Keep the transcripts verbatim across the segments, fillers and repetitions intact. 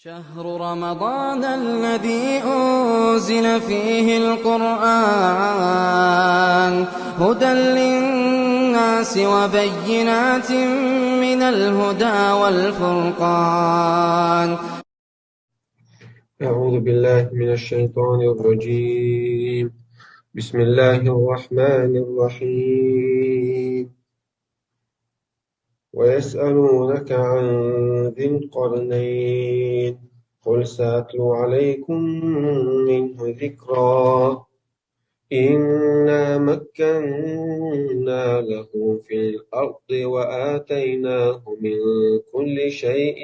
شهر رمضان الذي أنزل فيه القرآن هدى للناس وبينات من الهدى والفرقان. أعوذ بالله من الشيطان الرجيم. بسم الله الرحمن الرحيم. ويسألونك عن ذي القرنين، قل سأتلو عليكم منه ذكرا. إنا مكنا له في الأرض وآتيناه من كل شيء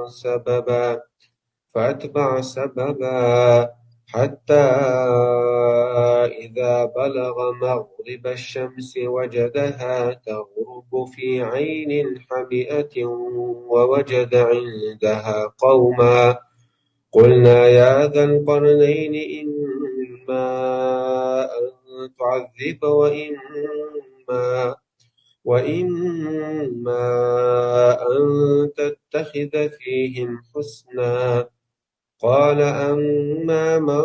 سببا، فأتبع سببا، حتى إذا بلغ مغرب الشمس وجدها تغرب في عين حمئة ووجد عندها قوما. قلنا يا ذا القرنين إما أن تعذب وإما، وإما أن تتخذ فيهم حسنا. قال أما من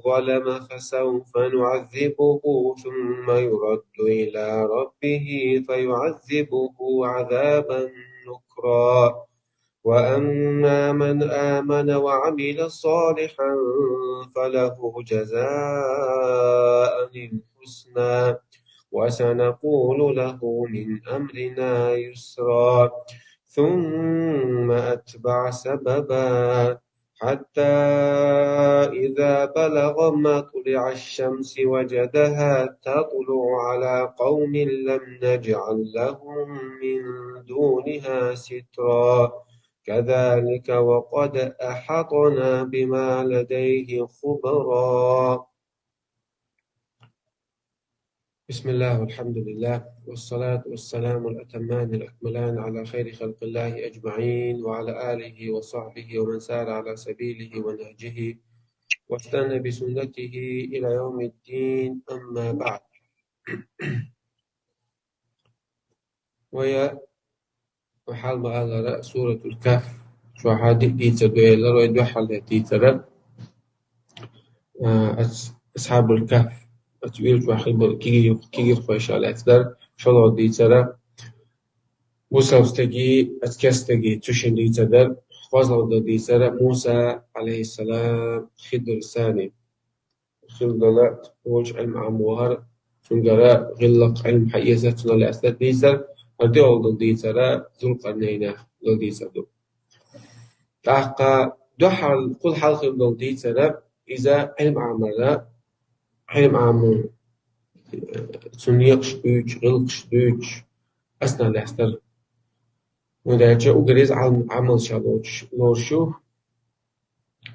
ظلم فسوف نعذبه ثم يرد إلى ربه فيعذبه عذابا نكرا. وأما من آمن وعمل صالحا فله جزاء الحسنى وسنقول له من أمرنا يسرا. ثم أتبع سببا حتى إذا بلغ مطلع الشمس وجدها تطلع على قوم لم نجعل لهم من دونها سترا. كذلك وقد أحطنا بما لديه خبرا. بسم الله والحمد لله والصلاة والسلام الأتمان الأكملان على خير خلق الله أجمعين وعلى آله وصحبه ومن سار على سبيله ونهجه واستنى بسنته إلى يوم الدين، أما بعد. Вай, вай хьалха ма аллара, Суратул Кахф чохь диъ дийцар ду аьлла, вай дуьххьал дийцар, а, ас-, Асхьабул Кахф, ас вирчу ваххьал болу кегий-, кегийрхой ша лаьцна дар, шолгӀа дийцар, вусал стегий, ас кеста стегий, цу шинна дийцар дар, кхозлагӀа дан дийцар, Муса, алейхиссалам, Хидр сани. Хилла долу волчу Ӏилма Ӏамор, цуьнгара гӀиллакх Ӏилма хьаэца, цунах лаьцна дийцар, хӀара тӀехула долу дийцар Зулкъарнайнах долу дийцар ду. ТӀаккха дуьххьал, кхул хьалха хилла долу дийцар, иза Ӏилма Ӏамар, Ӏилма Ӏамор, цуьнан некъаш дуьйцуш, гӀиллакхаш дуьйцуш, асна лаьцна дара. ХӀунда аьлча уггар иза Ӏам-, Ӏамал ша лоцуш, лоруш ю,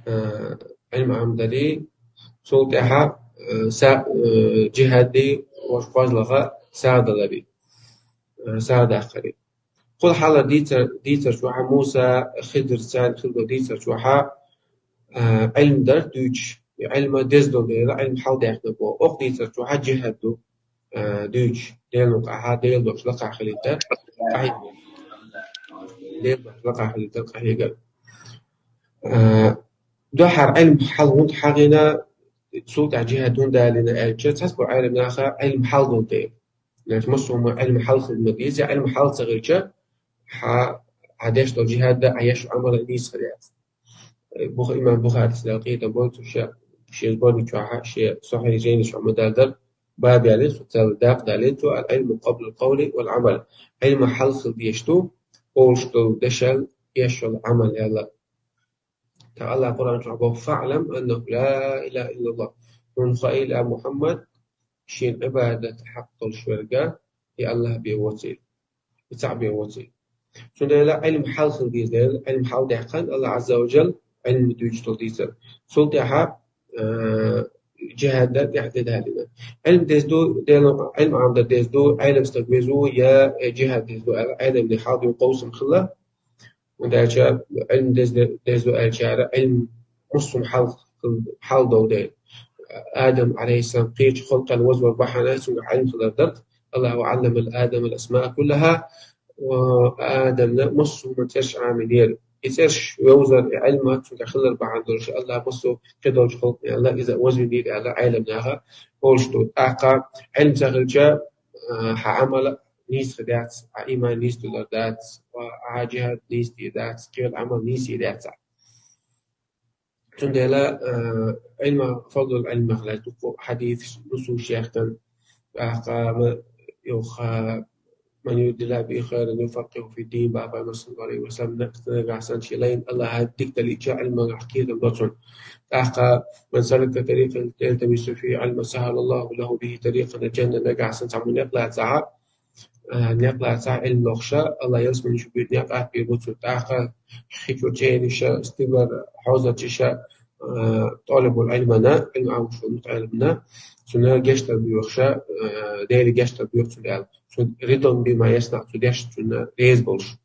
а, Ӏилма Ӏамдари, цул тӀаьхьа, а, са-, а, джихӀади, ваш кхозлагӀа сагӀа далари, а, сагӀа даккхари. Кхул хьалха дийцар-, дийцар чохь Муса, Хидр царна хилла дийцар чохь, а, Ӏилма дар дуьйцуш, и Ӏилма деза долу дела, Ӏилма хьалдаьккхина боху. Окху дийцар чохь джихӀад ду, а, дуьйцуш, Делан къахьа, Делан долуш лакхахь хилийта, къахьега. Делан долуш лакхахь хилийта, къахьега. А, дуьххьара Ӏилма хьал хӀунда хьахийна, цул тӀаьхьа джихӀад хӀунда далийна аьлча, цхьацца бу Ӏилма наха Ӏилма хьал долу дела. Значит, массо хӀума Ӏилма хьал хилла ма деза, Ӏилма хьал ца хилча, хьан, хьан деш долу джихӀад а, хьан еш Ӏамал а нийса хир яц. Буха-, имам Бухарис дала къинтӀера бойла цо ша, шен сборник чохь, шен Сахьихь Жайни чохь ма-дарра, баб ялийна цо, царна дакъа далийна цо, ал-Ӏилму къаблал къавли вал Ӏамал. Ӏилма хьал хила дезаш ду, олуш долу дешал, еш йолу Ӏамал аьлла. ТӀаккха Аллах Къуръан чохь боху: «ФаӀлам аннаху ла илаха иллаллах». Хьуна хаийла, я Мухьаммад, шена Ӏибадат хьакъ долуш верг и Аллах бен воцийла. И цхьаъ бен воцийла. Цундела Ӏилма хьал хила деза дела, Ӏилма хьал даьккхина Аллах Ӏазза ва Джалла Ӏилма дуьйцуш долу дийцар. Цул тӀаьхьа, а, джихӀад дар тӀаьхьа де далийна. Ӏилма деза ду, Делан, Ӏилма Ӏамдар деза ду, Ӏелам стаг веза ву, я, э, джихӀад деза ду аьлла, Ӏеламне хьал дуьйна къовсам хилла. ХӀунда аьлча Ӏилма деза, деза ду аьллачара, Ӏилма муссум хьал, хьал долу дела. Адам, алейхиссалам, кхечу халкъана вазвар бахьана, цуьнга Ӏилма хилар дара. Аллаху Ӏалламал Адамал асмаа куллаха, ва Адамна массо хӀуман цӀераш Ӏамийнера. и цӀераш вевзар, и Ӏилма цуьнга хилар бахьана долуш, Аллах массо кхидолчу халкъ аьлла, иза вазвинийла аьлла, Ӏелам наха олуш ду. ТӀаккха Ӏилма ца хилча, а, хьан Ӏамал нийса хир дац, хьан иман нийса дулар дац, ва хьан жихӀад нийса дийр дац, кхин Ӏамал нийса дийр дац. Цундела, а, Ӏилма, фадлул Ӏилма хилар дукха хьадисаш, нусусаш яьккхина, тӀаккха ма, юха, «Ман юридиллаху бихи хайран юфаккъиху фиддин», баха Пайхамар саллаллаху алейхи ва саллям, нагахь санна шен лайна Аллаха дика далийча, Ӏилманах кхетам до цунна. ТӀаккха: «Ман салака тарикъан ялтамису фихи Ӏилман саххалаллаху лаху бихи тарикъан илал джанна», нагахь санна цхьаммо некъ лацахь, а, некъ лацахь Ӏилма лохуша, Аллаха ялсамани чу буьйцу некъ атта бийр бу цунна. ТӀаккха хи чуьра чӀерий ша, стигара хьозарчий ша, а, тӀалибул Ӏилмана, Ӏилма Ӏамош волу мутаӀаллимна, цунна гечдар доьхуша, а, Деле гечдар доьху цунна аьлла. Цу ридан бима яснаӀ, цу дешца цунна реза болуш.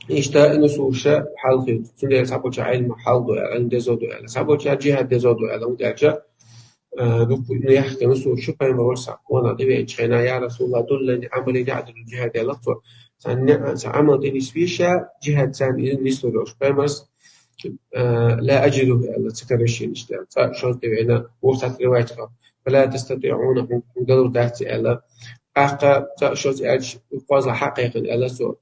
Иштта и нусуша хьалхе, цундела цхьаболчара Ӏилма хьал ду аьлла, Ӏилма дезо ду аьлла, цхьаболчара жихӀад дезо ду аьлла, хӀунда аьлча, а, дукха ну яхкина нусуша Пайхамар вара сан къонах тӀевеанчу хенахь: «Я Расулаллах, дуллани Ӏамалин яӀдилул джихӀад», аьлла цо. Сан не-, сан Ӏамал тӀе нисвийша, жихӀад царна иза нислур йолуш. Пайхамарс, а, «Ла аджидуху», аьлла, ца карайшийна иштта. Цкъа шозза тӀевеана, вукху цхьацца риваят чохь: «Фала тастатиӀуна», хьуна далур дац аьлла. ТӀаккха цкъа шозза аьлча, кхозлагӀа хьакхайкхина аьлла цо: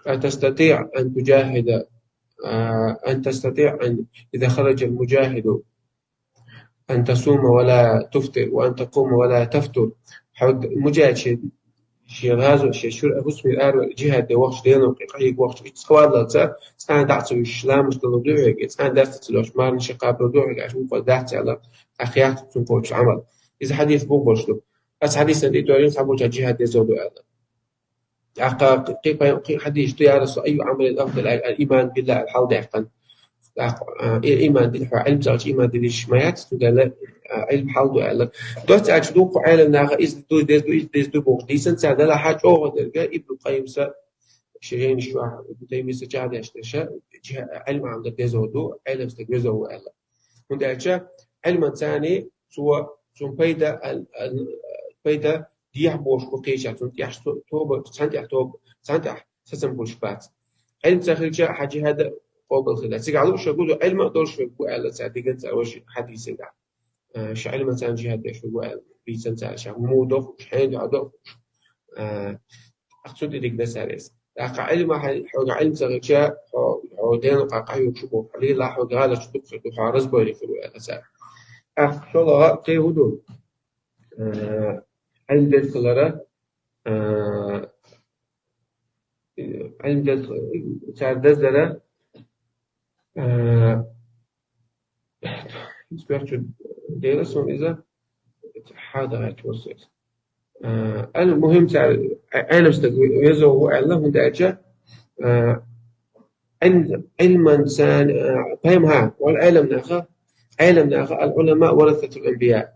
«АтастатиӀу ан туджахида, а, ан тастатиӀу ан, иза хараджал муджахиду, ан тасума ва ла туфтир, ва ан такъума ва ла тафтур». Хьо муджахид шен, шен гӀазот, шен шуьра хӀусамера араваьлла, жихӀад де вахча, Делан къа-, къахьега вахча, иштта цхьа валлалца, цкъа а дӀа ца вуьйшуш, ламаз далур ду хьоьга, цкъа а даста ца лош, марханаш кхабар ду хьоьга, аша вукхо дац аьлла, тӀаккха яц цунна кхочуш Ӏамал. Иза хьадис боху болуш ду. Аса хьадисан тӀе тойрина цхьаболчара жихӀад дезо ду аьлла. ТӀаккха кхин пай-, кхин хьадис ду: «Я Расул, айю Ӏамалин афдал, ал-иман биллахи», аьлла хьалдаьккхина. ТӀаккха, а, и-, иман дил-, хьо Ӏилма ца хилча, иман дилиш ма яц, цундела, а, Ӏилма хьал ду аьлла. Доцца аьлча дуккха Ӏелам наха иза ду, деза ду, иза деза ду бохуш дийцина цара, делахь а чӀогӀа дерг Ибн Къаййимса, шен жайнаш чохь, Ибн Таймийса чӀагӀдеш дерш, жи-, Ӏилма Ӏамалдар дезо ду, Ӏелам стаг везо ву аьлла. ХӀунда аьлча Ӏилманца цо, цунна пайда, ал-, ал-, пайда дехьа болуш бу кхечахь, цунна тӀехь со-, тоба, цхьана тӀехь тоба, цхьана тӀехь сацам хуьлуш бац. Ӏилма ца хилча, хьан жихӀад къобал хир дац. Цигахь лууш верг ву, Ӏилма а долуш верг ву аьлла цара, дигна цара вайша хьадисехь. Э, ша Ӏилманца жихӀад деш верг ву аьлла, дийцина цара, ша муха дохуш, хьенан дуьхьа дохуш. Э, Ахь цу тӀе дигна цара иза. ТӀаккха Ӏилма хьай-, хьоьга Ӏилма ца хилча, хьо, хьо Делан къа-, къахьоьгуш ву боху, хьо лелахь, хьо гӀалаташ дукха хир ду, хьо разбойник хир ву аьлла цара. ТӀаккха шолгӀа кхин хӀун ду? Э, Ӏилма деза хилара, э, Ӏилма деза, цара деза дара, э, Иза бехча дела суна иза хьадагӀаьтту васият. Э, ал-мухим цара Ӏе-, Ӏелам стаг ве-, везо ву аьлла, хӀунда аьлча, э, Ӏилм-, Ӏилманца, э, пайхамар, вал Ӏелам наха, Ӏелам наха, ал-Ӏулама варасатул анбия.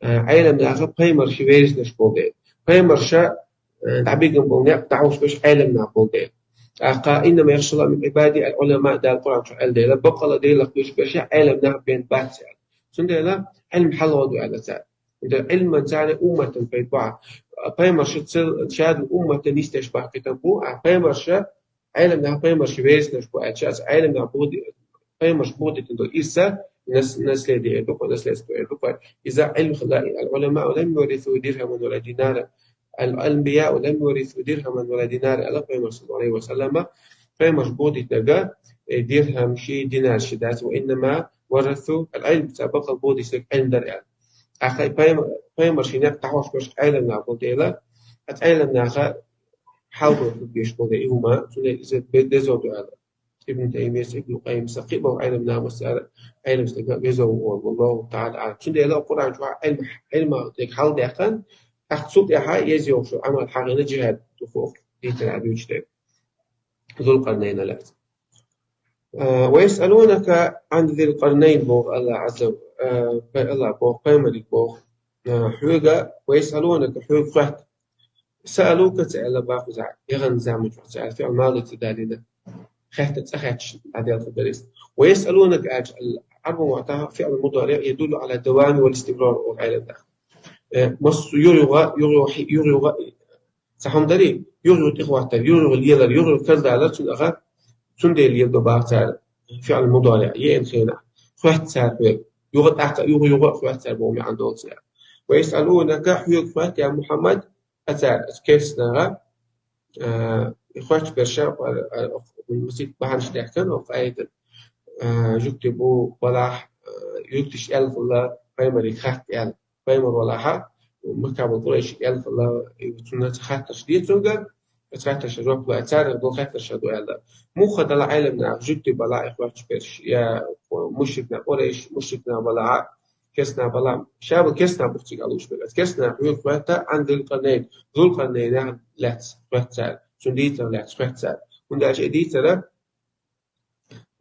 Э, Ӏелам наха пайхамарши вериснаш болу дела. Пайхамарша э, дӀабигна болу некъ дӀахьош берш Ӏелам нах болу дела. ТӀаккха: «Иннама яхшаллаха мин Ӏибади ал-Ӏулама», Дала Къуръан чу аьлла дела, баккъала Делах дуьйцуш берш Ӏелам нах бен бац аьлла. Цундела Ӏилма хьалха ду аьлла цара. Цундела Ӏилманца умматан пайда бу. Пайхамарша цел-, шадерг умматан нисдеш бахкийтина бу, а пайхамарша Ӏелам нах пайхамарши вериснарш бу аьлча, аса Ӏелам нах боху-, пайхамарш боху дитина долу ирса, нас-, наследие эр ду-кх, наследство эр ду-кх. Иза Ӏилма хила, ал-Ӏуламау лам юваррису дирхаман ва ла динара, ал-анбияу лам юваррису дирхаман ва ла динара, аьлла пайхамар саллаллаху алейхи ва саллама. Пайхамарш боху дитинарг, э, дирхам ши, динар ши дац, ва иннама варрасу ал-Ӏилм, цара баккъал боху дитинарг Ӏилма дара аьлла. Ахай пайхамар-, пайхамарши некъ дӀахьош берш Ӏелам нах болу дела, аса Ӏелам наха хьал боху деш болу и хӀума, цундела иза бе-, дезо ду аьлла. Ибн Таймияс, Ибн Къаййимас, кхин болу Ӏелам нах массара Ӏелам стага везо ву олу, валлаху таӀала аӀлам. Цундела Къуръан чохь Ӏилма, Ӏилма дерг хьалдаьккхина, тӀаккха цул тӀаьхьа еза йогӀуш Ӏамал хьахийна жихӀад духу дитина дуьйцу дерг. Зулкъарнайна лаьцна. Э, «Ва ясъалунака Ӏан зил къарнайн», боху Аллах Ӏазза, э, пай-, Аллах боху, пайхамариг боху, э, хьоьга, «ва ясъалунака», хьоьга хоьтту. «Саалука» ца аьлла бакъ иза, ягӀан заман чохь ца аьлла, фиӀл мади ца далийна. Хетта, цӀа хетташ дӀаделла хир дара иза. «Ва ясъалунака» аьлча, Ӏарбойн вахтахь фиӀл мудариӀ ядуллу Ӏала давами вал истимрар олу Ӏелам наха. Э, массо юха-юха, юха-юха, юха-юха, цхьа хӀума дарий, юха-юха тӀехӀоттар, юха-юха лелар, юха-юха карладалар, цунах Цундела ел до баха цара фиӀл мудариӀ, еана хенахь. Хоьтту цара хьоьга. Юха тӀаккха, юха, юха хоьтту цара боху маьӀна долу цара. Ва ясъалунака, хьоьга хоьтту, я Мухьаммад, а цара, аса керстанаха, а, и хоьттуш берш, а, а, масийтта бахьанаш даьхкина оха аятан, а, жуьгти бу балахь, а, юьрташ аьлла хилла, пайхамариг хатта аьлла. Пайхамар валахьа, Маккабал Къурайшиг аьлла хилла, и цунна ца хаттарш де цуьнга, ца хаттарш жоп лой, царах долу хаттарш ду аьлла. Муха дала Ӏелам нах, жуьгти балахь и хоьттуш берш, я мушрикна Къурайш, мушрикна балахьа, керстанна балахьа, шабал керстанна бухцига алуш берш. Керстанна хьоьга хоьтту, Ӏан Зулкъарнайн, Зулкъарнайнах лаьцна хоьтту цара, цуьнан дийцарх лаьцна хоьтту цара. ХӀунда аьлча и дийцар,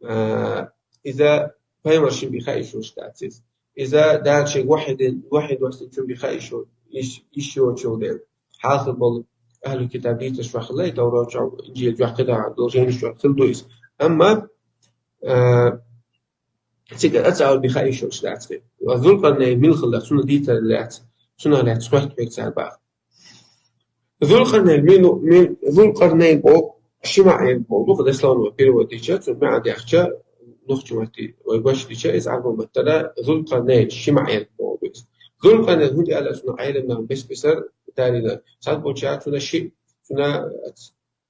а, иза пайхамар шимма бен хаийш йолуш дац иза. Иза Дала шега вахьи дин, вахьи доссинчун бен хаийш йолу, йиш, йиш йоцуш йолу дела. Хьалха болу ахьлу китаб дийцарш чохь хилла, и Таврат чохь, Инжил чохь, кхидӀа долу жайнаш чохь хилла ду иза. Амма, а, цига а цхьа а бен хаийш йолуш дац кхин. Ва Зулкъарнайн мила хилла, цунна дийцар лаьцна, цунах лаьцна хоьтту хьоьга цара баха. Зулкъарнайн мин, мин, Зулкъарнайн боху ши маьӀна боху, дословно перевод дича, цу маьӀна дехча, нохчийн матте вай гочдича, иза Ӏарбойн маттара Зулкъарнайн ши маьӀна боху иза. Зулкъарнайн хӀунда аьлла, цунах Ӏелам нах бес-бесара далийна. Цхьаболчара цунах ши, цунах,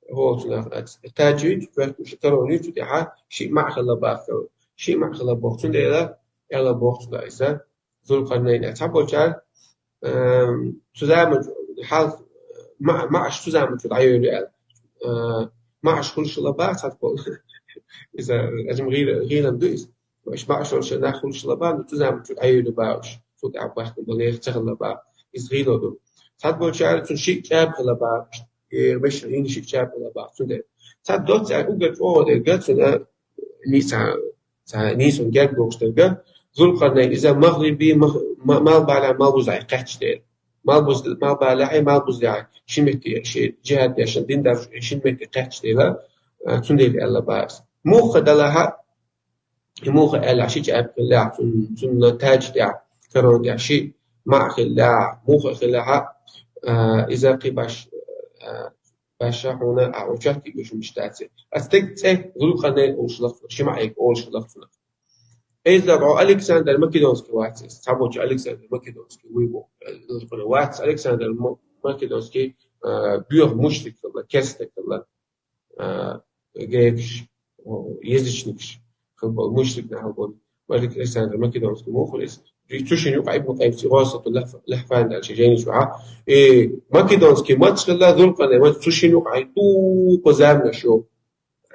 хӀо, цунах, таджвид, коьртачу карор ю, цу тӀехьа ши маьӀна хилла баха. Ши маьӀна хилла боху, цундела аьлла боху цунах иза. Зулкъарнайн. Цхьаболчара, эм, цу заманчу хьал, ма-, маьӀнаш цу заманчу дӀайолу аьлла. Э, маьӀнаш хуьлуш хилла баха цхьаболу. Иза, ажим гӀийла-, гӀийлам ду иза. Иштта маьӀнаш хуьлуш нах хуьлуш хилла баха, ну, цу заманчу дӀайолу баха уьш. Цу тӀехь бахкана болу нехан ца хилла баха. Иза гӀийла ду. Цхьаболчара цуьнан шиъ чӀаьпа хилла баха. Э, вешан йина шиъ чӀаьпа хилла баха. Цундела. Цхьа доцца аьлла уггар чӀогӀа дерг, цуьнан нийса, цхьа нийсо герга дохуш дерг, Зулкъарнайн иза магӀриби, мах-, ма-, малхбалахь, малхбузехь кхаьчча дела. Малхбуз-, малхбалахь, малхбузехь ши метте, ши жихӀад деш, дин даржо ши метте кхаьчча дела, а, цундела аьлла баха иза. Муха далахьа, и муха аьлла, ши чӀаьпа хиллехь, цун-, цунна таджа тӀехь, корона тӀехь ши маьӀна хиллехь, муха хиллехьа, а, иза кхин баш, а, баша хьуна а, участки гуш муш дац. Ас стаг цӀе Зулкъарнайн олуш лахцуна, ши маьӀна олуш лахцуна. Иза боху Александр Македонский вац иза. Цхьаболчу Александр Македонский вуй боху. Вац Александр Ма-, Македонский, а, боьха мушрик хилла, керста хилла, а, грекаш, о, язычникаш хилла болу, мушрик нах хилла болу. Александр Македонский муха хилла иза. И цу шина юкъа Ибн Къаййим ГӀасатул Лахф-, Лахфан аьлла шен жайнаш чохь. И Македонский маца хилла, Зулкъарнайн маца, цу шина юкъа дукха заманаш йолу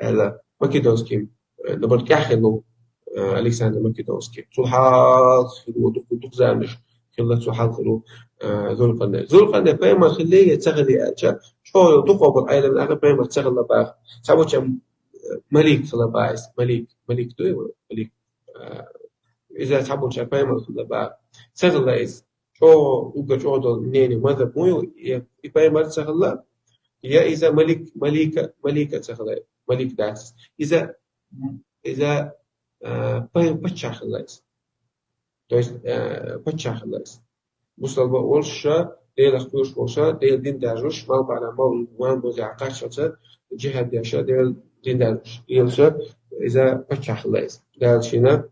аьлла, Македонский, э, набар тӀехь хилла, э, Александр Македонский. Цул хьалха хилла, дукха, дукха заманаш хилла, цул хьалха хилла, э, Зулкъарнайн. Зулкъарнайн пайхамар хиллий я ца хиллий аьлча, чӀогӀа дукха болу Ӏелам наха пайхамар ца хилла баха. Цхьаболчара, э, малик хилла баха иза, малик, малик ду, малик. Э, иза цхьаболчара пайхамар хилла баха. Ца хилла иза. ЧӀогӀа, уггар чӀогӀа долу мнение, мазхаб муй ю, я и пайхамар ца хилла, я иза малик, малика, малика ца хилла, малик дац. Иза, иза, а, пай-, паччахь хилла иза. То есть, а, паччахь хилла иза. Бусалба волуш ша, Делах кхоьруш волуш ша, Делан дин даржош, малхбалахь, малхбузехь кхаччалца, жихӀад деш ша, Делан дин даржош, лелаш ша, иза паччахь хилла иза. Дала шена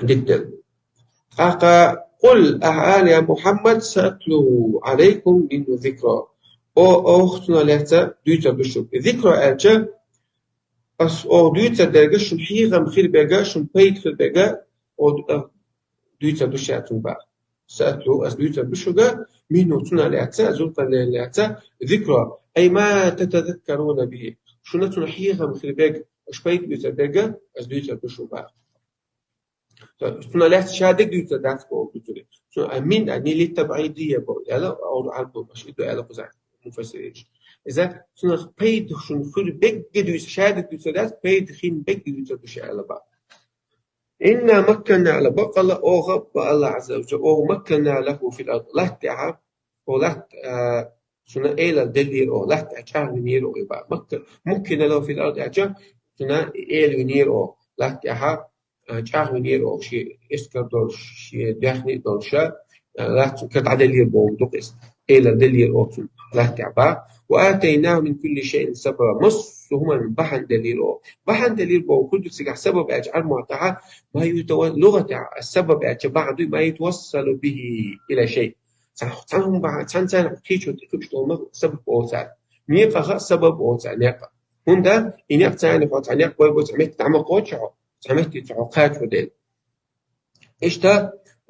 дика делла. ТӀаккха: «Къул», ахьа ала, я Мухьаммад, «саатлу Ӏалайкум минху зикра». О, оха цунах лаьцна дуьйцур ду шуьга. Зикра аьлча, ас оха дуьйцур дерг шуна хьехам хир берг, шуна пайда хир берг, о, а, дуьйцур ду ша цунах баха. «Саатлу», ас дуьйцур ду шуьга, «минху», цунах лаьцна, Зулкъарнайнах лаьцна, «зикра», «ай ма татазаккаруна бихи». Шуна цунах хьехам хир берг, аша пайда оьцур берг, ас дуьйцур ду шуьга баха. Цунах лаьцна ша дерг дуьйцур дац боху дуьйцур. Цунах а мин, а ни литтабгӀидия боху аьлла, Ӏарбойн баша, и ду аьлла кхузахь муфассиринаш. Иза цунах пайда шуна хир берг дуьйцур, ша дерг дуьйцур дац, пайда хин берг дуьйцур ду ша аьлла баха. «Инна макканна лаху», баккъалла оха, ва Аллах Азза ва Джалла, оха «макканна лаху фил ард», латта тӀехьа, оха латта, а, шуна элар деллера оха, латта тӀехьа чӀагӀвинера оха, и баха. Макка-, «муккина лаху фил ард» аьлча, шуна эла винера оха, латта тӀехьа, а, чӀагӀвинера оха, шен эскар долуш, шен даьхни а долуш, а, латта цу кара дӀаделлера боху ду-кх иза. Элар деллера оха цунна латта тӀехьа баха. وآتيناه من كل شيء سببا. Массо а хӀуманна бахьана делира оха. Бахьана делира боху хӀун ду цигахь сабаб аьлча Ӏарбойн мотӀахь, ма ютавас-, лугӀатехь сабаб аьлча бахьана ду, ма ютавассалу бихӀи иля шай. Цхьа, цхьана хӀума бахьана, цхьана царна кхечо тӀе кхуьуш долу ма сабаб олу цара. Некъаха а сабаб олу цара, некъа. ХӀунда и некъ царна хьо цхьа некъ бой бой цхьа метте дӀа ма кхочу хьо, цхьа метте цхьа хьо кхачо дела. Иштта,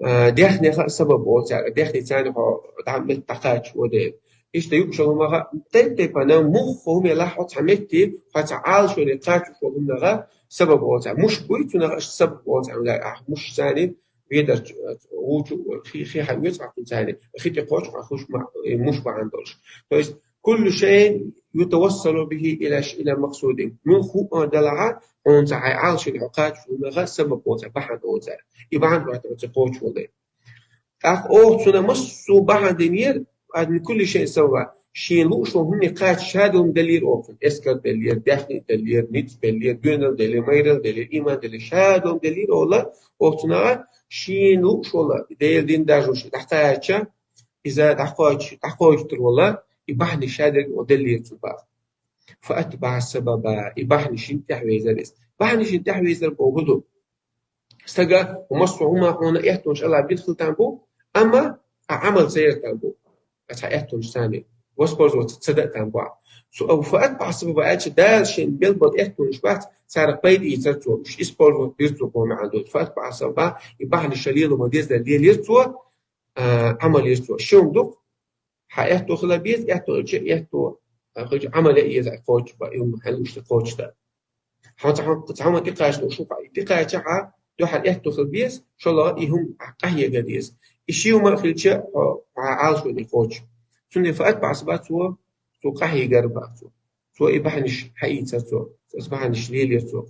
а, дехнеха а сабаб олу цара, дехне царна хьо дӀа метте дӀакхачо дела. Иштта юкъашалла хӀумаха, тайп-тайпана муха хӀума елахь хьо цхьа метте, хьо цхьа Ӏалашоне кхачош волу хӀуманаха сабаб олу цара. Муш буй цунах аша сабаб олу цара, ахь муш царна ведарчу, вучу, хи, хи хьан оьцу ахь цунна царна, хи тӀе кхочу ахь муш ма-, муш бахьана долуш. То есть, куллу шайин ютавассалу бихӀи иля ш-, иля максудин. Муьлхха а хӀума делахь, хьуна цхьа хьайн Ӏалашоне хьо кхачош волу хӀуманаха сабаб олу цара, бахьана олу цара. И бахьана тӀе оцу кхочуш волу дела. ТӀаккха оха цунна массо а бахьана динера, ад мин кулли шайин сабаба, шена лууш волу хӀумане кхача ша долу хӀума деллера оха цунна. Эскар деллера, даьхни деллера, ницкъ деллера, доьналла деллера, майралла деллера, иман деллера, ша долу хӀума деллера оха, оха цунах шена лууш волу Делан дин даржош дӀакхача, иза дӀакхочу-, дӀакхочур волу, и бахьанаш ша дерг оха деллера цунна боху. فأتبع سببا, и бахьанашна тӀаьхьа вевзара иза. Бахьанашна тӀаьхьа вевзар боху хӀун ду? Стага хӀу массо а хӀума хьуна аьттонаш Аллахьа бина хила там бу, амма а Ӏамал ца яр там бу. Аса аьттонаш царна воспользоваться ца дан там бу. Цу а фаатбаӀа сабаба аьлча, Дала шен белбал аьттонаш бац, царах пайда ийцар цо, уьш использовать дира цо, кхо маьӀна ду. ФаатбаӀа сабаба, и бахьанаш лело ма деза лелира цо, а, Ӏамал йира цо. Ши хӀума ду-кх, хьан аьтто хила беза, аьтто хилча, аьтто, а, хилча Ӏамал ян еза кхочуш бан, и хӀума хьан луш ца кхочуш дан. Хьо цхьа хьо-, цхьа хӀума тӀекхача лууш ву хьо. И тӀекхача хьан дуьхьал аьтто хила беза, шолгӀа и хӀума къахьега деза. И ши хӀума а хилча, хьо, хьан Ӏалашоне кхочу. Цундела фаатбаӀа сабаба, цо, цо къахьегар боху цо. Цо и бахьанаш хьаийцар цо, цо и бахьанаш лелира цо.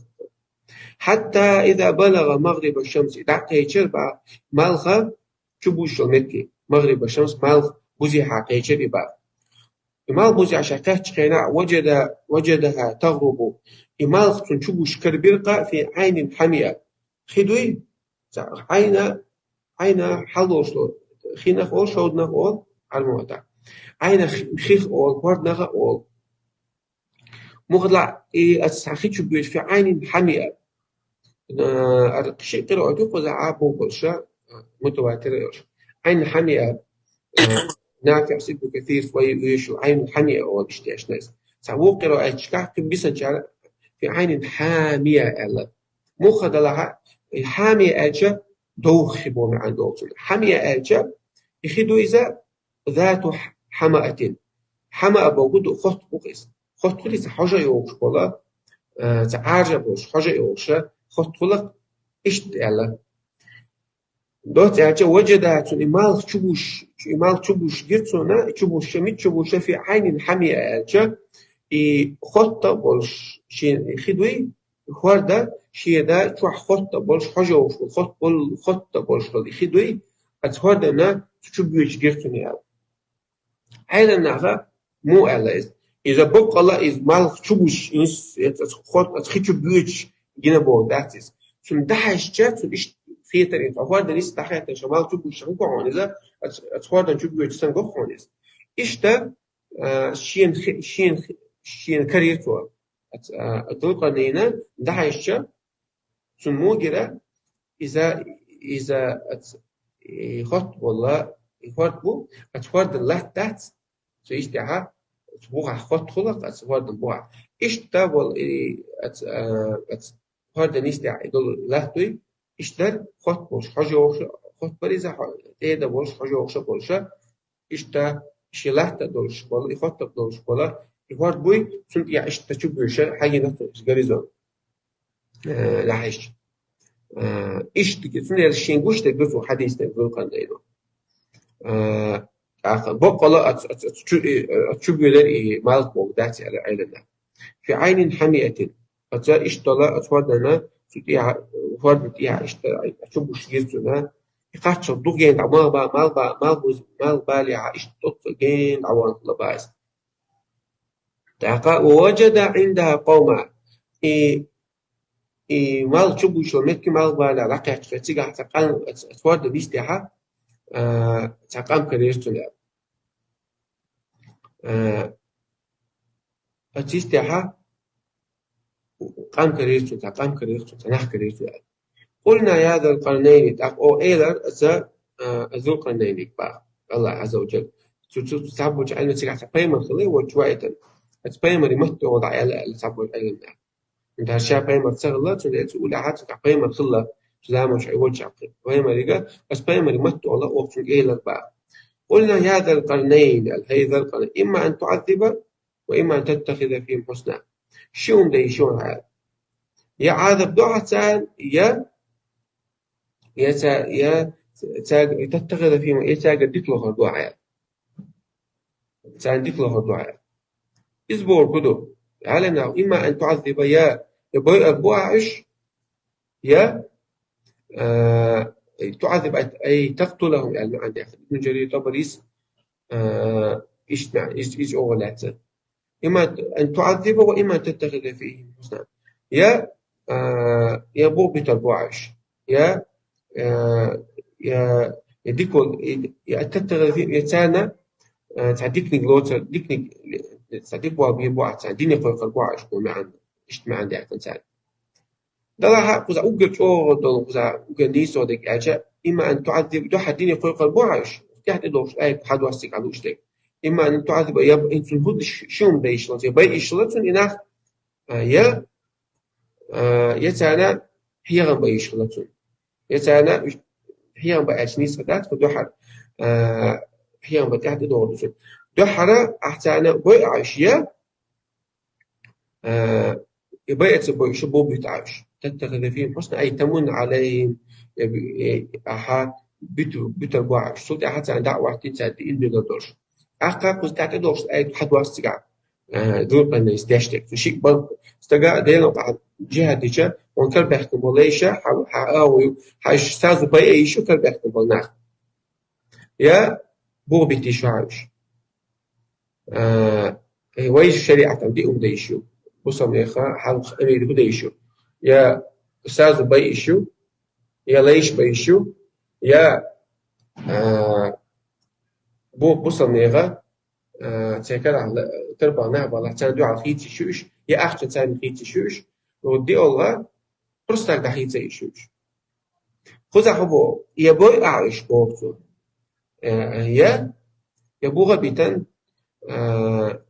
Хьатта иза балагӀа магӀриба шамси, дӀакхечира боху, малх чубузуш йолу метте, магӀриба шамс, малх бузехьа кхечира и боху. И малх бузехьа ша кхаьччу хенахь, важада, важадаха тагӀрубу. И малх цунна чубузуш карабира-кх фи Ӏайнин хьамиа. Хи дуй? Цхьа Ӏайна, Ӏайна хьалдолуш долу, хинах олу, шовданах олу, Ӏарбойн мотӀахь. Ӏайна хи-, хих олу, хӀорданаха олу. Мухха делахь, и аса цхьа хи чу боьдуш, фи Ӏайнин хьамиа. Э, ара шиъ къираат ду кхузахь а бохуш, э, мутаватир а йолуш. Ӏайн хьамиа, э, НафиӀ, Ибн Касир вай вешал Ӏайн хьамиа олу иштта дешна иза. Цхьа вукху къираатчохь кхин бисанчара фи Ӏайнин хьамиа аьлла. Мухха делахь, и хьамиа аьлча, довха хи боху маьӀна долчунна. Хьамиа аьлча, и хи ду иза, зату хьамаатин. Хьамаа боху ду, хотта бу-кх иза. Хотта хуьлий, цхьа хьожа а йогӀуш болу, э, цхьа Ӏаржа а болуш, хьожа а йогӀуш, хотта хуьлу-кх, иштта аьлла. Доцца аьлча, важадаха цунна и малх чубузуш, и малх чубузуш гира цунна, и чубузуш, мича чубузуш, фи Ӏайнин хьамиа аьлча, и хотта а болуш, шен хи дуй, хӀорда, шен да чохь хотта а болуш, хьожа йогӀуш болу, хотта болу, хотта а болуш болу и хи дуй, оцу хӀорданна цу чу боьдуш гира цунна аьлла. Ӏеламнаха муха аьлла иза? Иза баккъала иза малх чубузуш, иза, иза хӀорд-, иза хи чу боьдуш гина бохург дац иза. Цунна дӀахьаьжча, цунна иштта хетар иза. Хьо хӀордан нисса дӀахаьттича, малх чубузуш санна го хьуна иза, иза, иза хӀордан чу боьдуш санна го хьуна иза. Иштта, а, шена хи-, шена хи-, шена карийра цо. Иза, а, Зулкъарнайна дӀахьаьжча, цунна муха гира, иза, иза, иза, и, хотта болла, и хӀорд бу, оцу хӀордан латта дац, цу иштта тӀехьа, оцу бухахь хотта хуьлу-кх, оцу хӀордан бухахь. Иштта болу, и, оцу, а, оцу хӀордан иштта тӀехьа и долу латта дуй, иштта дара, хотта болуш, хьожа йогӀуш, хотта бара иза, хьо-, тӀеда болуш, хьожа йогӀуш болуша, иштта шен латта долуш болу, и хотта долуш болу, и хӀорд буй, цунна тӀехьа иштта чу боьдуш, хьагийнарг цо иза горизонт. Э, лахьаьжча. Э, иштта, цундела шен гуш дерг ду цо хьадисна Зулкъарнайна. Э, тӀаккха баккъала оцу, оцу, оцу чу, э, оцу чу боьлар и малх бохург дац аьлла Ӏеламнаха. Фи Ӏайнин хьамиатин. Оцу иштта долу, оцу хӀорданна, цу тӀехьа, хӀордан тӀехьа иштта чубузуш гира цунна. И кхаччалц дукха гена дӀа, малх ба-, малх ба-, малх буз-, малх балехьа иштта тӀоццу гена дӀавахана хилла боху иза. ТӀаккха, ва важада Ӏиндаха къавман. И, и малх чубузуш йолу метте малх балехьа дӀакхаьчча, цигахь цхьа къам, оцу, оцу хӀордан нисса тӀехьа, а, цхьа къам карийра цунна. А, Оцу йистехьа къам карийра цунна, цхьа къам карийра цунна, цхьа нах карийра цунна аьлла. قلنا يا ذا القرنين, тӀаккха оха элира цу, а, Зулкъарнайнга боху, Аллах Азза ва Джалла. Цу, цу, цу цхьаболчу Ӏилманчаша цигахь цхьа пайхамар хилла, вочу ваийтина. Оцу пайхамаре ма-аллара аьлла, аьлла цхьаболчу Ӏилманчаша. ХӀунда аьлча ша пайхамар ца хилла, цундела цу уллехь цигахь пайхамар хилла, цу заманчохь и волчохь пайхамарига, оцу пайхамаре ма-аллара оха цуьнга элира боху. قلنا يا ذا القرنين, аьлла, хӀай Зулкъарнайн, إما أن تعذب وإما أن تتخذ فيهم حسنا. Ши хӀума дан йиш ю хьуна аьлла. Я Ӏазап до хьан царна, я, я ца-, я цаьрга, تتخذ فيهم, я цаьргара дика лохур ду хьан аьлла. Царна дика лохур ду хьан аьлла. Иза бохург хӀун ду? Ӏалимнаха, إما أن تعذب, я, я бойур бу хьан уьш, я, а, تعذب أي تقتلهم аьлла маьӀна даьккхина. Ибн Джарир ТӀабарис, а, иштта маьӀна, иза, иза чӀогӀа лаьцна. إما أن تعذب وإما أن تتخذ فيهم حسنا. Я, а, я бух битар бу хьан уьш. Я, а, я, я дика, я, я أن تتخذ فيهم, я царна, а, цхьа диканиг лоцур, диканиг, цхьа дика болх бийр бу хьан царна, дине кхойкхур бу хьан уьш боху маьӀна, иштта маьӀна даьккхина цара. Делахь а кхузахь уггар чӀогӀа долу, кхузахь уггар нийсо дерг аьлча, إما أن تعذب, дуьххьара дине кхойкхур бу хьан уьш? ТӀаьхьа тӀедогӀуш аят хьадоссийга хьан лууш дерг. إما أن تعذب, я б-, хӀинца хӀун ду ш-, ши хӀума дан йиш хилла, я бай йиш хилла цунна и нах, а, я, а, я царна хьехам бай йиш хилла цунна. Я царна уьш хьехам бай аьлча нийса дац, кху дуьххьара, а, хьехам бай тӀаьхьа тӀедогӀур ду цунна. Дуьххьара ахь царна бой Ӏаш, я, а, и байа ца бойуш, бух битар Ӏаш. تتخذ فيهم حسنا أي تمن عليهم, я, я, ахьа биту-, битар бу Ӏаш. Цул тӀаьхьа царна даӀват дина, цаьрга диъна дилар долуш. ТӀаккха кхуза тӀаьхьа тӀедогӀуш аят хьадоссийга, а, Зулкъарнайнас деш дерг. Цу шиъ бан стага Делан къахьа джихад дича, хьуна карабаьхкина болу лайша, хьан, хьан агӀо ю, хьан сазу байа йиш ю карабаьхкина болу нах. Я бух битийша хьан уьш. А, э, вайша шариӀатан диъ хӀума дан йиш ю. Бусалба нехан хьалха амир хӀун дан йиш ю. Я сазу бай йиш ю, я лайш бай йиш ю, я, а, бу-, бусалба нехан, а, церан карахь ла-, тарпа нах балахь, царна дуьхьал хийца йиш ю уьш, я ахча царна хийца йиш ю уьш. Вот диъолла, просто так дӀахийца йиш ю уьш. Кхузахь хӀун боху? Я бой ахь уьш боху цо. Э, я, я буха битан, э,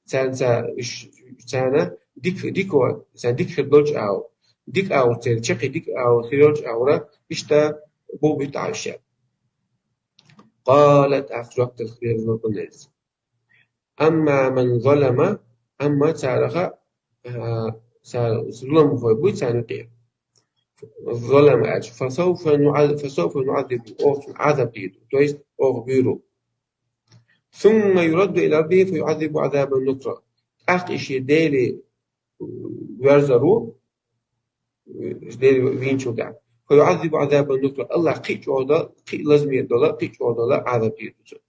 царна ца-, ш-, царна дик-, дико, царна дика хир долчу агӀор. Дика агӀор церан чаккхе дика агӀор хир йолчу агӀора, иштта бух битар Ӏаш. قال, тӀаккха жоп делира Зулкъарнайнас. أما من ظلم, амма цараха, а, цара зуламхой буй царна юкъе. ظلم аьлча, فسوف نعذ-, فسوف نعذبه, оха цунна Ӏазап дийр ду, то есть оха буьйр ву. ثم يرد إلى ربه فيعذبه عذابا نكرا. ТӀаккха и шен Деле верзар ву, Дела вийначул тӀаьхьа. فيعذبه عذابا نكرا. Аллах кхин а чӀогӀа, кхин а лазаме долу, кхин а чӀогӀа долу Ӏазап дийр ду цунна.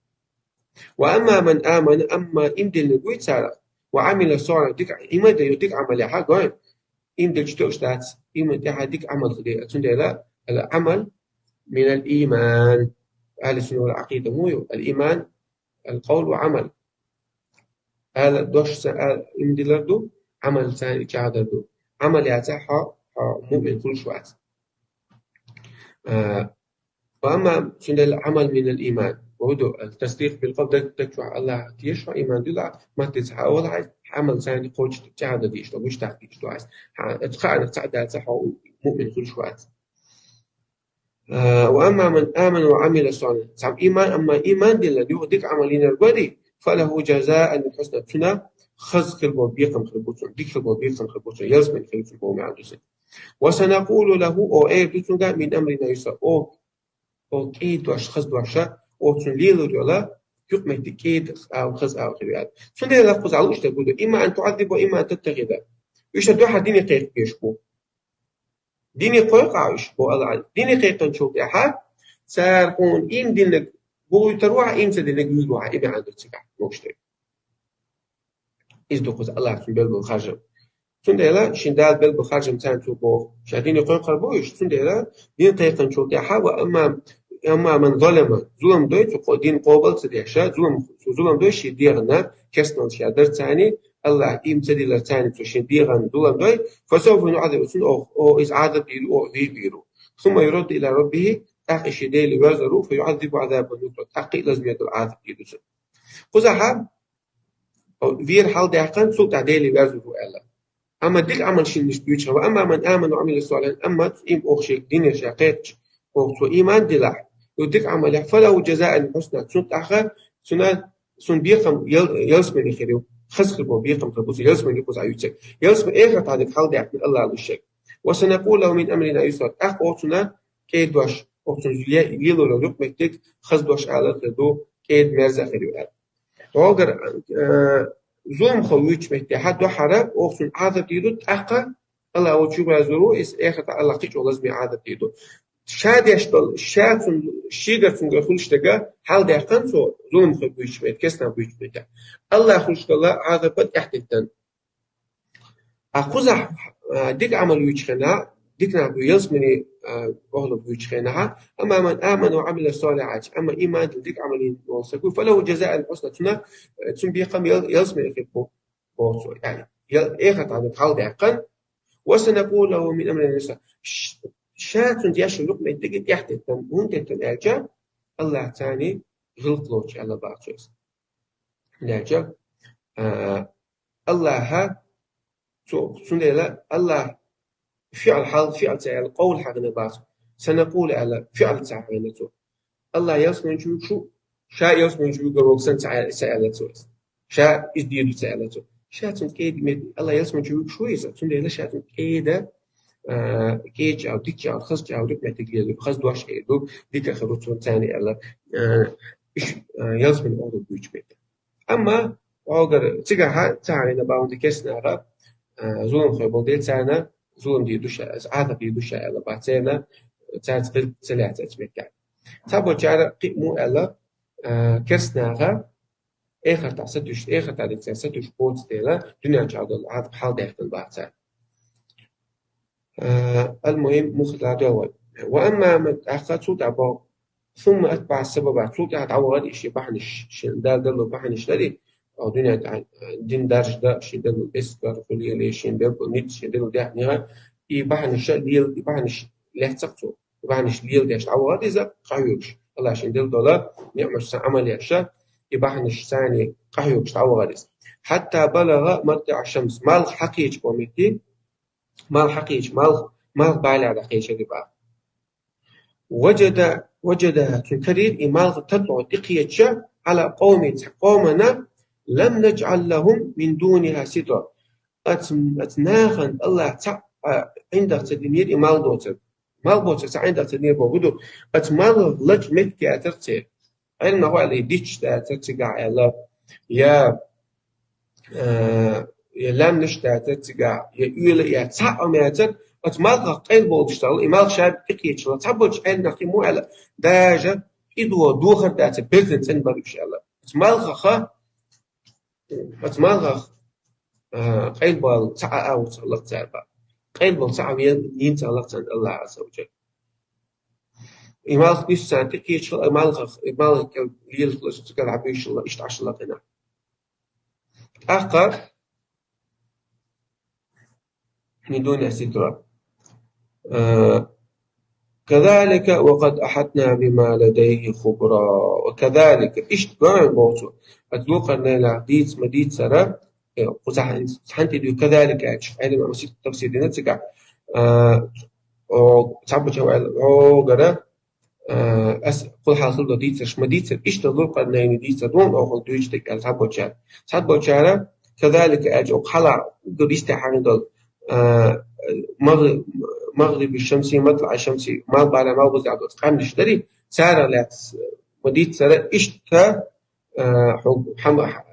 وأما من آمن, амма иман диллинарг вуй царах, وعمل صالحا, дика, иман диллинарг дика Ӏамал яхьа, гой, иман диллича тоьуш дац, иман тӀехь дика Ӏамал хилар. Цундела العمل من الإيمان. Ахьли сунна вал Ӏакъида муха ю? الإيمان القول والعمل. Ала дош ца-, ала иман диллар ду, Ӏамал царна чӀагӀдар ду. Ӏамал яцахь хьо, хьо муъмин хуьлуш вац. А, وأما, цундела العمل من الإيمان. ХӀун ду, التصديق بالقول, даг, даг чохь Аллах теша хьо, иман дилла, маттаца хьан олахь, Ӏамал царна кхочуш чӀагӀдар дийш ду, муьштахь дийш ду ас. Хьан, оцу хаанах цхьаъ дац хьо муъмин хуьлуш вац. А, وأما من آمن وعمل صالحا. Цхьа иман, амма иман диллина, юха дика Ӏамал йинарг вари, فله جزاء الحسنى, цунна хаза хир болу бекхам хир бу цунна, дика хир болу бекхам хир бу цунна, ялсамани хир бу цунна боху маьӀна ду цуьнан. وسنقول له, оха эр ду цуьнга, من أمرنا يسرا, оха, оха кӀеда дош, хаза дош, оха цунна лелор йолу юкъаметтиг кӀеда агӀор, хаза агӀор хир ю аьлла. Цундела кхузахь лууш дерг хӀун ду? إما أن تعذب وإما أن تتخذ. Уьш сан дуьхьал дине кхайкхабеш бу. Дине кхойкху ахь уьш, боху Аллах. Дине кхайкхинчул тӀаьхьа цара хьуна иман диллинарг буьйтур ву хьан, иман ца диллинарг вуьйр ву хьан, и маьӀна ду цигахь лууш дерг. Иза ду кхуза Аллах цунна белла болу харжам. Цундела шен Дала белла болу харжам царна цо боху. Ша дине кхойкхур бу уьш, цундела дин кхайкхинчул тӀаьхьа, وأما, أما من ظلم, зулам дой цо, къо-, дин къобал ца деш, зулам, цо зулам дой шен дегӀана, керстаналла ша дар царна, Аллахь ийман ца диллар царна цо шен дегӀан дулам дой, فسوف يعذب, цунна оха, оха иза Ӏазап дийр ву, оха вийр ву. ثم يرد إلى ربه, тӀаккха шен Деле верзар ву, فيعذبه عذابا نكرا, тӀаккха кхин а лазаме дола Ӏазап дийр ду цунна. Кхузахь вер хьалдаьккхина, цул тӀехьа Деле верзар ву аьлла. Амма дика Ӏамал шийна иштта буьйцуш хилча, وأما من آمن وعمل صالحا, амма цу ийм-, оха шега динера ша кхетача, оха цо ийман диллахь, цу дика Ӏамалехь, فله جزاء الحسنى, цунна тӀаккха, цунна, цунна бекхам ял-, ялсмале хир ю, хаза хир бу, бекхам хир бу, цу ялсмале кхузахь юьйцург. Ялсмале эхартахь дика хьалдаьккхина Аллахьа луш шега. وسنقول له من أمرنا يسرا, тӀаккха оха цунна кӀеда дош, оха цунна ле-, лело йолу юкъаметтиг хаза дош алар хир ду, кӀеда мерза хир ю аьлла. ХӀогара, э, зуламхо вуьйцучу меттехь дуьххьара оха цунна Ӏазап дийр ду, тӀаккха Аллахь оха чу верзар ву, иза эхартахь Аллахь кхин а чӀогӀа лазаме Ӏазап дийр ду. Ша деш долу, ша цунна, шегара цуьнгара хуьлуш дерг хьалдаьккхина цо, зуламхо вуьйцучу метте, керстанах вуьйцучу метте. Аллахь хуьлуш долу Ӏазап тӀаьхьатеттина. Ткъа кхузахь, а, дика Ӏамал юьйцучу хенахь, дика нах бу ялсмале, а, охӀлуш буьйцучу хенахь, أما من آمن وعمل صالحا, амма ийман дилла дика Ӏамал йина волу стаг ву, فله جزاء الحسنى, цунна, э, цунна бекхам ял-, ялсмале хир бу, боху цо. Яъни, ял-, эхартахь дика хьалдаьккхина, وسنقول له من أمرنا يسرا. Ш-, ша цунна деш йолу юкъаметтиг тӀаьхьатеттина, хӀунда теттина аьлча, Аллахь царна гӀиллакх лоцуш аьлла боху цо иза. Аьлча, а, Аллахьа, цо, цундела Аллахь фиӀл хьал, фиӀл ца аьлла, къовл хьахийна боху цо. سنقول аьлла, фиӀл ца хьахийна цо. Аллахь ялсмале чу вуьгуш ву, ша ялсмале чу вуьгур ву санна ца а-, ца аьлла цо иза. Ша иза дийр ду ца аьлла цо. Ша цунна кӀеда мет-, Аллахь ялсмале чу вуьгуш ву иза, цундела ша цунна кӀеда, а, кӀеда чӀагӀ, дика чӀагӀ, хаза чӀагӀ, дика меттиг лело, хаза дош эр ду, дика хир ду цунна царна аьлла, а, иш, а, ялсмале охӀлуш буьйцучу метте. Амма хьогара цигахь ца хьахийна боху керстанаха, а, зуламхой болу дела царна зулам дийр ду ша, Ӏазап дийр ду ша аьлла боху церан, цаьрца гӀиллакх ца лаьцна оцу меттехь. Цхьаболчара кхин а муха аьлла, а, керстанаха эхартахь сатуьйсуш, эхартахь дика цара сатуьйсуш боцу дела, дуьнен чохь долу Ӏазап хьалдаьккхина боху цара. Э, المهم, муха ладоьгӀна. وأما من, тӀаккха цул тӀаьхьа боху, ثم أتبع سببا, цул тӀаьхьа дӀавахара и шен бахьанаш, шен Дала делла бахьанаш дара, о, дуьнен тӀехь, э, дин даржа дан, шен делла эскар, хӀуллакх, шен делла ницкъ, шен делла даьхни, и бахьанаш лела, и бахьанаш лаьцна цо, и бахьанаш леладеш дӀавахара иза, къахьоьгуш. Аллахь шен делла долу ниъматаш цхьа Ӏамал еш, и бахьанаш царна къахьоьгуш дӀавахара иза. حتى بلغ مطلع الشمس, малх хьалкхечу метте, малх хьалкхечу, малх, малх балехь дӀакхечира и бах. وجد, وجدها, цуьнан карийра и малх تطلع, тӀекхеча, على قوم, цхьа къомана, لم نجعل لهم من دونها سترا. Оцу, оцу нахана Аллахь цхьа а ӀиндагӀ ца динера и малх доцург. Малх боцург цхьа а ӀиндагӀ ца динера бохург ду. Оцу малхан лачкъа меттиг яцара церан. Ӏилманхой аьлла, и дитт дацара цигахь аьлла, я, э, я лаьмнаш дацара цигахь, я оьла, я цхьа а хӀума яцара, оцу малхах къайлабовлуш ца хилла, и малх ша тӀекхечалла, цхьаболчу Ӏилманхой муха аьлла, даже и до дохар дацара, берзан цӀена бара уьш аьлла. Оцу малхах, оцу малхах, э, къайлабовла цхьа а агӀо ца хилла цара бах. Къайлабовла цхьа а вен, йина ца хилла царна Аллахь Ӏазза ва Джалла. И малх нисса тӀекхечалла, и малхах, и малх кӀел лелаш лаша цигара Ӏабуьйшалла, иштта Ӏашалла кхина. ТӀаккха من دونها سترا. Э, كذلك وقد أحطنا بما لديه خبرا. وكذلك, иштта боху цо, ат Зулкъарнайна дийца ма дийцара, э, кхузахь цхьаьна тӀе дуьйцу كذلك аьлча, Ӏилманхой масийтта тафсир дина цигахь, э, о, цхьаболчара аьлла, хьогара, э, ас кхул хьалха хилла дийцарш ма дийцара, иштта Зулкъарнайна дийцар ду хьуна оха дуьйцу дерг аьлла цхьаболчара. Цхьаболчара كذلك аьлча, оха хьала уггар йисте хьахийна долу, э, магӀ-, مغرب الشمس مطلع الشمس, малх балехь, малх бузехь доцу къаьмнаш дарий, царах лаьцна ма дийцара, иштта, э, хьо хьама,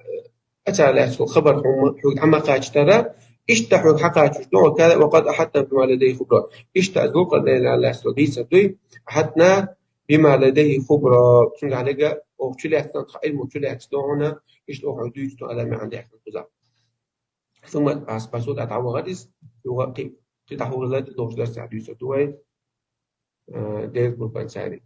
Ацара лаьцна хабар хьуна, хьуна хьа ма кхачийтара, иштта хьуна хьакхачош ду, وكذا-, وقد أحطنا بما لديه خبرا. Иштта Зулкъарнайна лаьцна дийцар дуй, أحطنا بما لديه خبرا. Цуьнга хьалега, оха чу лаьцна, тхан Ӏилмо чу лаьцна ду хьуна, иштта оха хьуна дуьйцу ду аьлла маьӀна даьккхина кхузахь. ثم, ас, пасо тӀе дӀавахара иза, юха кхин, кхин дӀахьур лайта, догӀуш дарсехь дуьйцур ду вай, э, Делан къурбан царий.